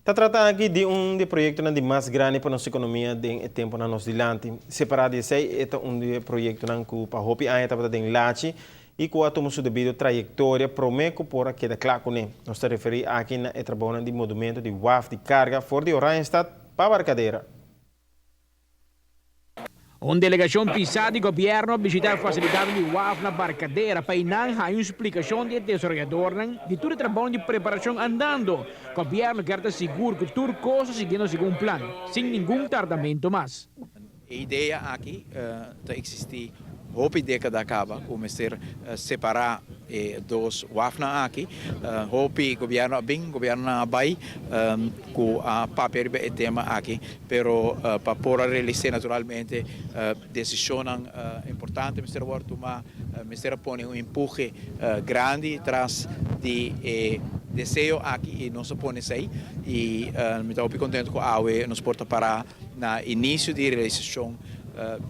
Ta trata aki di un di e proyectonan di mas grandi pa nos economia den e temponan nos dilanti. Separa di esey, e ta un di e proyectonan cu pa hopi aña tabata den lachi y cu a tuma su debido trayectoria prome cu por a keda cla cune. Nos ta referi aki na e trabounan di modumento di waf di carga for di Oranjestad pa Barcadera. Un delegashon pisá di gobièrnu a bishitá e fasilidatnan di waf na Barcadera pa einan haña un splikashon di e desaroyadornan di tur e trabounan di preparashon andando. Gobièrnu kier ta sigur ku tur kos ta siguiendo segun plan, sin ningun tardamentu mas. E idea aki ta eksistí hopi dékada kaba ku mester separá e dos wafnan aki. Hopi gobièrnu a bin, gobièrnunan a bai ku a papia riba e tema aki. Pero pa por a realis'é naturalmente desishonnan importante mester a wòrdu tumá, mester a pone un empuje grandi tras di e deseo aki i nos a pone esei i mi ta hopi kontentu ku awe nos por ta pará na inisio di realisashon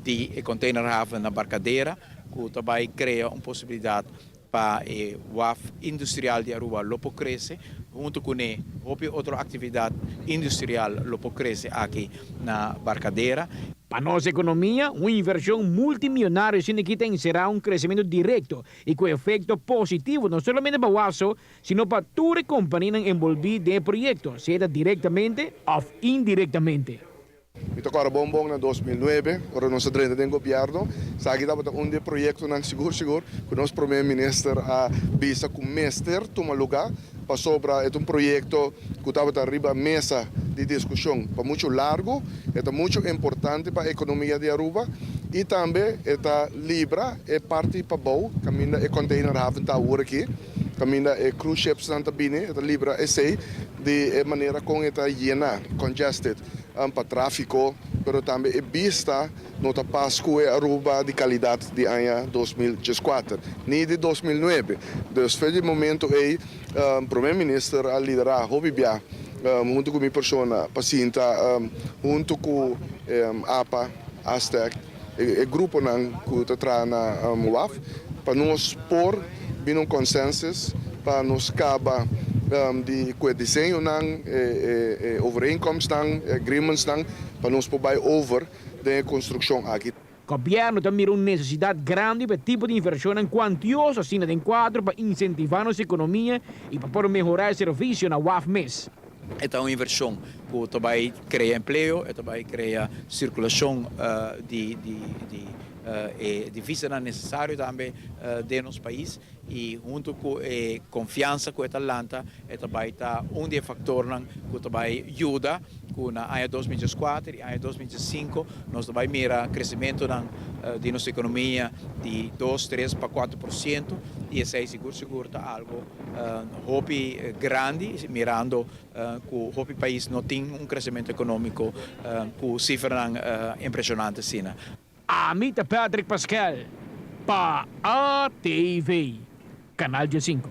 di e containerhaven na Barcadera ku ta bai krea un posibilidat pa e waf industrial di Aruba lo por crece, hunto cune hopi otro actividad industrial lo por crece aki na Barcadera. Pa nos economia, un inversion multimillonario asina aki ta encera un crecemento directo y cu efecto positivo no solamente pa waf so, sino pa tur e companianan envolvi den e proyecto, sea ta directamente of indirectamente. Mi ta kòrda bon bon na 2009, ora nos a drenta den gobièrnu, esaki tabata un di e proyektonan sigur sigur ku nos promé minister a bisa ku mester tuma lugá, pasobra e ta un proyekto ku tabata riba mesa di diskushon pa muchu largu, e ta muchu importante pa ekonomia di Aruba i tambe e ta libra e parti pabou kaminda e containerhaven ta awor aki, kaminda e cruise shipsnan ta bini, e ta libra esei di e manera kon e ta yena, congested. Pa tráfiko, pero tambe e bista no ta pas ku e Aruba di kalidat di aña 2014, ni di 2009. Dus for di e momento ei Prome Minister a liderá hopi bia huntu ku mi persona pa sinta huntu ku apa, Astec, e gruponan ku ta traha na waf pa nos por bini un consensus pa nos kaba di ku e diseñonan, e overeenkomstnan, e agreementsnan pa nos por bai over den e konstrukshon aki. Gobièrnu ta mira un nesesidat grandi pa e tipo di invershonnan kuantioso asina den kuadro pa insentivá nos ekonomia i pa por mehorá e servisio na waf mes. E ta un invershon ku ta bai krea empleo, e ta bai krea sirkulashon di e divisanan nesesario tambe den nos pais i huntu ku e konfiansa ku e ta lanta e ta bai ta un di e faktornan ku ta bai yuda ku na aña 2014 i aña 2015 nos ta bai mira kresementunan di nos ekonomia di 2, 3 pa 4% i esei sigur sigur ta algu hopi grandi mirando ku hopi pais no tin un kresementu ekonómiko ku sifranan impreshonante asina. Ami ta Patrick Paskel pa ATV, Canal 15.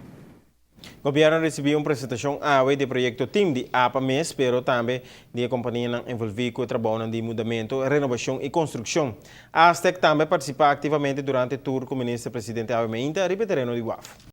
Gobierno a ricibi un presentacion awe di e proyecto Team di apa mes, pero tambe di e companianan envolvi cu e trabounan di mudamento, renobacion y construccion. Astec tambe a participa activamente durante e tour cu Minister Presidente awe meinta riba e tereno di waf.